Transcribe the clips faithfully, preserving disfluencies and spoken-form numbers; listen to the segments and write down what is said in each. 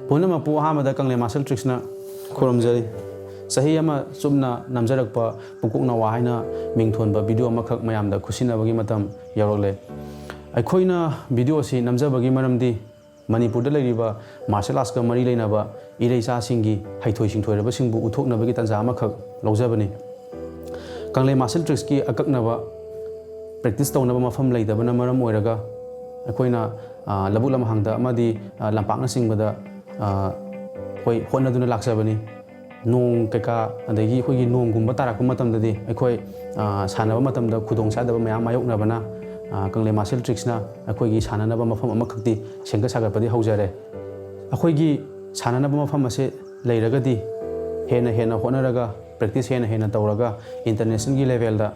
ꯄꯨꯝꯅꯃꯛꯄꯨ ꯑꯍꯥꯟꯕꯗ ꯀꯪꯂꯩ ꯃꯥꯁꯇꯔ ꯇ꯭ꯔꯤꯛꯁꯅ ꯈꯨꯔꯨꯝꯖꯔꯤ꯫ ꯆꯍꯤ ꯑꯃ ꯆꯨꯞꯅ ꯅꯝꯖꯔꯛꯄ ꯄꯨꯀꯣꯛ ꯅꯋꯥ ꯍꯥꯏꯅ ꯃꯤꯡꯊꯣꯟꯕ ꯚꯤꯗꯤꯑꯣ ꯑꯃꯈꯛ ꯃꯌꯥꯝꯗ ꯈꯨꯠꯁꯤꯟꯅꯕꯒꯤ ꯃꯇꯝ ꯌꯧꯔꯛꯂꯦ꯫ ꯑꯩꯈꯣꯏꯅ ꯚꯤꯗꯤꯑꯣ ꯑꯁꯤ ꯅꯝꯖꯕꯒꯤ ꯃꯔꯝꯗꯤ ꯃꯅꯤꯄꯨꯔꯗ ꯂꯩꯔꯤꯕ ꯃꯥꯔꯁꯦꯜ ꯑꯥꯔꯠꯁꯀ ꯃꯔꯤ ꯂꯩꯅꯕ ꯏꯔꯩꯆꯥꯁꯤꯡꯒꯤ ꯍꯩꯊꯣꯏ ꯁꯤꯡꯊꯣꯏꯔꯕꯁꯤꯡꯕꯨ ꯎꯠꯊꯣꯛꯅꯕꯒꯤ ꯇꯥꯟꯖꯥ ꯑꯃꯈꯛ ꯂꯧꯖꯕꯅꯤ꯫ ꯀꯪꯂꯩ ꯃꯥꯔꯁꯦꯜ ꯇ꯭ꯔꯤꯛꯁꯀꯤ ꯑꯀꯛꯅꯕ ꯄ꯭ꯔꯦꯛꯇꯤꯁ ꯇꯧꯅꯕ ꯃꯐꯝ ꯂꯩꯇꯕꯅ ꯃꯔꯝ ꯑꯣꯏꯔꯒ ꯑꯩꯈꯣꯏꯅ, ꯑ, ꯂꯧꯕꯨꯛ ꯂꯝꯍꯥꯡꯗ ꯑꯃꯗꯤ, ꯑ, ꯂꯝꯄꯥꯛꯅꯆꯤꯡꯕꯗ, ꯑ, ꯑꯩꯈꯣꯏ ꯍꯣꯠꯅꯗꯨꯅ ꯂꯥꯛꯆꯕꯅꯤ꯫ ꯅꯣꯡ ꯀꯩꯀꯥ ꯑꯗꯒꯤ ꯑꯩꯈꯣꯏꯒꯤ ꯅꯣꯡꯒꯨꯝꯕ ꯇꯥꯔꯛꯄ ꯃꯇꯝꯗꯗꯤ ꯑꯩꯈꯣꯏ, ꯑ, ꯁꯥꯟꯅꯕ ꯃꯇꯝꯗ ꯈꯨꯗꯣꯡ ꯆꯥꯗꯕ ꯃꯌꯥꯝ ꯃꯥꯌꯣꯛꯅꯕꯅ, ꯑ, ꯀꯪꯂꯩ ꯃꯥꯔꯁꯦꯜ ꯇ꯭ꯔꯤꯛꯁꯅ ꯑꯩꯈꯣꯏꯒꯤ ꯁꯥꯟꯅꯅꯕ ꯃꯐꯝ ꯑꯃꯈꯛꯇꯤ ꯁꯦꯝꯒꯠ ꯁꯥꯒꯠꯄꯗꯤ ꯍꯧꯖꯔꯦ꯫ ꯑꯩꯈꯣꯏꯒꯤ ꯁꯥꯟꯅꯅꯕ ꯃꯐꯝ ꯑꯁꯦ ꯂꯩꯔꯒꯗꯤ ꯍꯦꯟꯅ ꯍꯦꯟꯅ ꯍꯣꯠꯅꯔꯒ, ꯄ꯭ꯔꯦꯛꯇꯤꯁ ꯍꯦꯟꯅ ꯍꯦꯟꯅ ꯇꯧꯔꯒ, ꯏꯟꯇꯔꯅꯦꯁꯅꯦꯜꯒꯤ ꯂꯦꯚꯦꯜꯗ,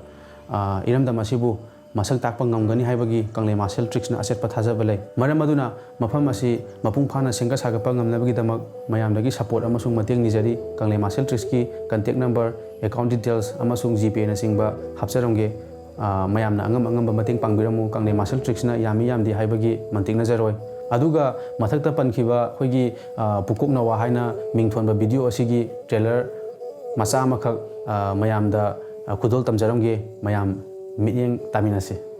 ꯑ, ꯏꯔꯝꯗꯝ ꯑꯁꯤꯕꯨ ꯃꯁꯛ ꯇꯥꯛꯄ ꯉꯝꯒꯅꯤ ꯍꯥꯏꯕꯒꯤ ꯀꯪꯂꯩ ꯃꯥꯔꯁꯦꯜ ꯇ꯭ꯔꯤꯛꯁꯅ ꯑꯆꯦꯠꯄ ꯊꯥꯖꯕ ꯂꯩ꯫ ꯃꯔꯝ ꯑꯗꯨꯅ ꯃꯐꯝ ꯑꯁꯤ ꯃꯄꯨꯡ ꯐꯥꯅ ꯁꯦꯝꯒꯠ ꯁꯥꯒꯠꯄ ꯉꯝꯅꯕꯒꯤꯗꯃꯛ ꯃꯌꯥꯝꯗꯒꯤ ꯁꯄꯣꯔꯠ ꯑꯃꯁꯨꯡ ꯃꯇꯦꯡ ꯅꯤꯖꯔꯤ꯫ ꯀꯪꯂꯩ ꯃꯥꯔꯁꯦꯜ ꯇ꯭ꯔꯤꯛꯁꯀꯤ ꯀꯟꯇꯦꯛ ꯅꯝꯕꯔ, ꯑꯦꯀꯥꯎꯟ ꯗꯤꯇꯦꯜꯁ ꯑꯃꯁꯨꯡ ꯖꯤꯄꯦꯅꯆꯤꯡꯕ ꯍꯥꯞꯆꯔꯝꯒꯦ꯫ ꯑ, ꯃꯌꯥꯝꯅ ꯑꯉꯝ ꯑꯉꯝꯕ ꯃꯇꯦꯡ ꯄꯥꯡꯕꯤꯔꯝꯃꯨ꯫ ꯀꯪꯂꯩ ꯃꯥꯔꯁꯦꯜ ꯇ꯭ꯔꯤꯛꯁꯅ ꯌꯥꯝꯃꯤ ꯌꯥꯝꯗꯦ ꯍꯥꯏꯕꯒꯤ ꯃꯟꯇꯤꯛꯅꯖꯔꯣꯏ꯫ ꯑꯗꯨꯒ ꯃꯊꯛꯇ ꯄꯟꯈꯤꯕ ꯑꯩꯈꯣꯏꯒꯤ, ꯑ, ꯄꯨꯀꯣꯛ ꯅꯋꯥ ꯍꯥꯏꯅ ꯃꯤꯡꯊꯣꯟꯕ ꯚꯤꯗꯤꯑꯣ ꯑꯁꯤꯒꯤ ꯇ꯭ꯔꯦꯂꯔ ꯃꯆꯥ ꯑꯃꯈꯛ, ꯑ, ꯃꯌꯥꯝꯗ, ꯑ, ꯈꯨꯗꯣꯜ ꯇꯝꯖꯔꯝꯒꯦ꯫ ꯃꯌꯥꯝ ꯃꯤꯠꯌꯦꯡ ꯇꯥꯃꯤꯟꯅꯁꯤ꯫